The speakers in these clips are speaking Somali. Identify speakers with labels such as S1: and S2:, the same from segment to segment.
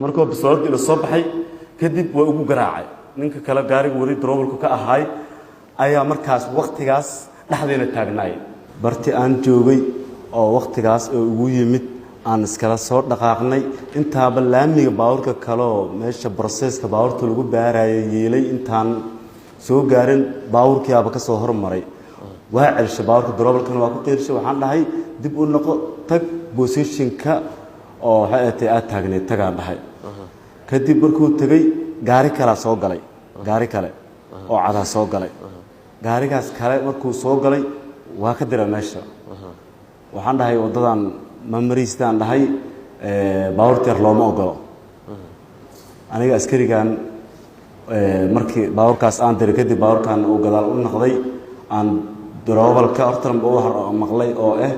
S1: Markuu bistooladii la soo baxay kadib, waa ugu garaacay. Ninka kale gaariga weli darawalku ka ahaay ayaa markaas waktigaas dhexdeena taagnaay. Barti aan joogay oo waktigaas oo ugu yimid aan iskala soo dhaqaaqnay. Intaaba laamiga baabuurka kaleoo meesha process-ka baabuurta lagu baaraayo yeelay, intaan soo gaarin baabuurkiiaba ka soo hormaray. Waa celshay baabuurka, darawalkana waa ku qiirshay. Waxaan dhahay, "Dib u noqo, tag position-ka oo waxay ahtay aad taagneed tagaan," dhahay. Kadib markuu tegey, gaari kalaa soo galay, gaari kale oo cadaa soo galay. Gaarigaas kale markuu soo galay, waa ka dira meesha. Waxaan dhahay, "Waddadan ma mariistaan," dhahay, "baabuurta yar looma ogolo." Aniga askarigan markii baabuurkaas aan diray kadib, baabuurkan uu gadaal u noqday, aan darawalka horta u maqlay oo ah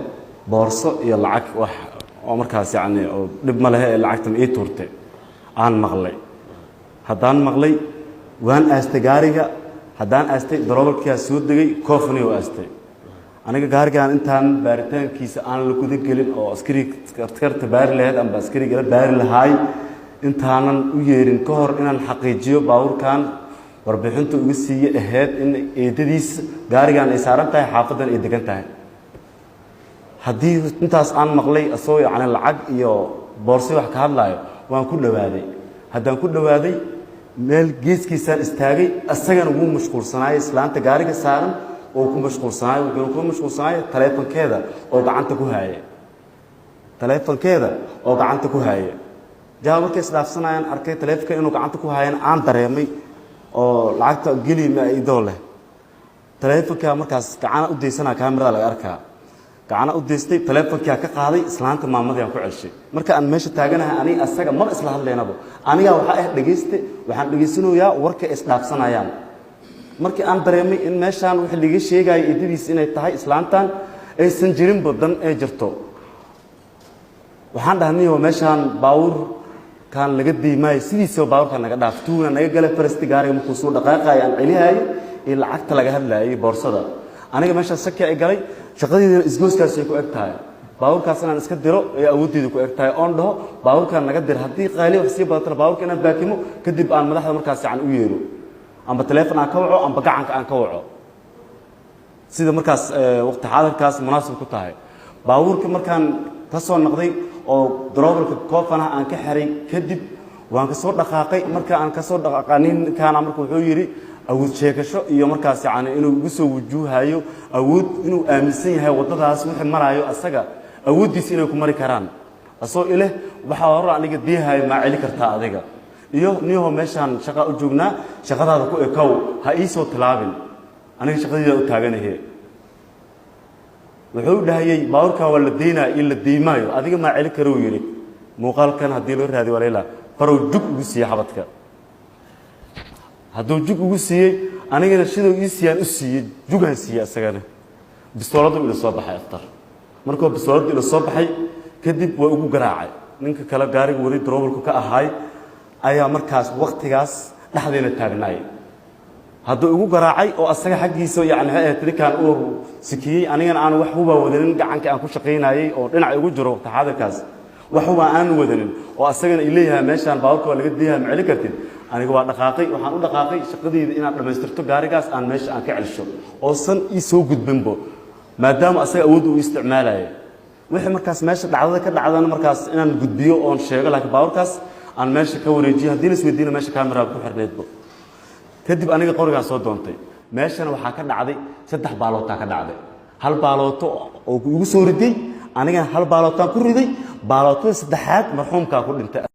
S1: boorso iyo lacag, wax oo markaas yacni oo dhib ma lehe ee lacagtan ii tuurtay aan maqlay. Haddaan maqlay, waan aastay gaariga. Haddaan aastay, darawalkiyaa soo degay, coffin oo aastay. Aniga gaarigan intaan baaritaankiisa aan la guda gelin oo askari askarta baari lahayd amba askariga la baari lahaay intaanan u yeerin ka hor, inaan xaqiijiyo baabuurkan warbixinta uga siiye ahayd in eedadiis gaarigan ay saaran tahay, xaafaddan ay degan tahay. Haddii intaas aan maqlay, asagoo yacni lacag iyo boorsi wax ka hadlaayo, waan ku dhowaaday. Haddaan ku dhowaaday, meel geeskiisaan istaagay. Isagana wuu mashquulsanaayay, islaanta gaariga saaran oo ku mashquulsanaay. Wuxuuna ku mashquulsanaayay taleefankeeda oo gacanta ku haaya, taleefankeeda oo gacanta ku haaya. Jaa markay isdhaafsanayaan arkay taleefanka inuu gacanta ku haayana aan dareemay oo lacagta geli ma idoo leh. Taleefankaa markaas gacana u daysanaa, kaamirada laga arkaa, gacana u daystay. Taleefonkaa ka qaaday islaanta, maamadii aan ku celshay. Marka aan meesha taaganahay, aniga asaga maba isla hadlaynaba. Anigaa waxaa ah dhegayste, waxaan dhegaysanayaa warka isdhaafsanayaan. Markii aan dareemay in meeshaan wixii laga sheegaayo eedadiis inay tahay islaantan aysan jirinba dan ay jirto, waxaan dhahnay, "Meeshaan baabuurkan laga diimaayo, sidiisaba baabuurkan naga dhaaf, tuuna naga gala." Farasti gaariga markuu soo dhaqaaqaayo aan celihaayo iyo lacagta laga hadlaayay boorsada, aniga meeshaas shaki ay galay. Shaqadeydana isgooskaas ay ku eg tahay. Baabuurkaas inaan iska diro ee awooddeeda ku eg tahay, oon dhaho, "Baabuurkaan naga dir." Haddii qaali wax sii badatana, baabuurka inaan baakimo, kadib aan madaxda markaas yacan u yeero, amba taleefon aan ka waco, amba gacanka aan ka waco, sida markaas waqti xaadirkaas munaasib ku tahay. Baabuurka markaan ka soo noqday oo darawalka koofanaha aan ka xiray kadib, waan ka soo dhaqaaqay. Marka aan ka soo dhaqaaqa, ninkaana marka wuxuu yidhi awood sheegasho iyo markaas yacni inuu igu soo wujuuhayo awood, inuu aaminsan yahay waddadaas wixii maraayo asaga awooddiisa inay ku mari karaan, asoo ileh, "Waxaa hore aniga diihayo, maa celi kartaa adiga?" Iyo, "Niyaho, meeshaan shaqa u joognaa, shaqadaada ku ekow, ha ii soo tilaabin, aniga shaqadayda u taaganahe." Wuxuu dhahayey, "Baabuurkan waa la deynaa iyo la deymaayo, adiga maa celi kara?" uu yidhi. Muuqaalkan haddii loo raadiyo, waa layla farow jug ugu siiyey xabadka. Hadduu jug ugu siiyey, anigana siduu ii siiyaan u siiyey, jugaan siiyey isagana. Bistooladdu ila soo baxay aftar. Markuu bistooladdu ila soo baxay kadib, waa ugu garaacay. Ninka kale gaariga weli darawalku ka ahaay ayaa markaas waktigaas dhexdeena taagnaay. Hadduu igu garaacay oo asaga xaggiisa yani waxay ahayd ninkaan uu sikiyey, anigana aan wax hubaa wadanin, gacanka aan ku shaqaynayey oo dhinaca igu jiro waqti xaadirkaas wax hubaa aan wadanin, oo asagana i leeyahay, "Meeshaan baabuurka waa laga diyaha, ma celin kartid?" Aniga waa dhaqaaqay. Waxaan u dhaqaaqay shaqadeyda inaan dhammaystirto, gaarigaas aan meesha aan ka celsho oosan ii soo gudbinbo, maadaama asaga awood uu isticmaalaya. Wixii markaas meesha dhacdada ka dhacdana markaas inaan gudbiyo oon sheego, laakiin baabuurkaas aan meesha ka wareejiyo. Haddii la isweydiina, meesha camera ku xirnaydbo. Kadib aniga qorigaan soo doontay. Meeshana waxaa ka dhacday saddex baalootaa ka dhacday. Hal baalooto oo igu soo riday, anigana hal baalootaan ku riday. Baalootada saddexaad marxuumkaa ku dhintay.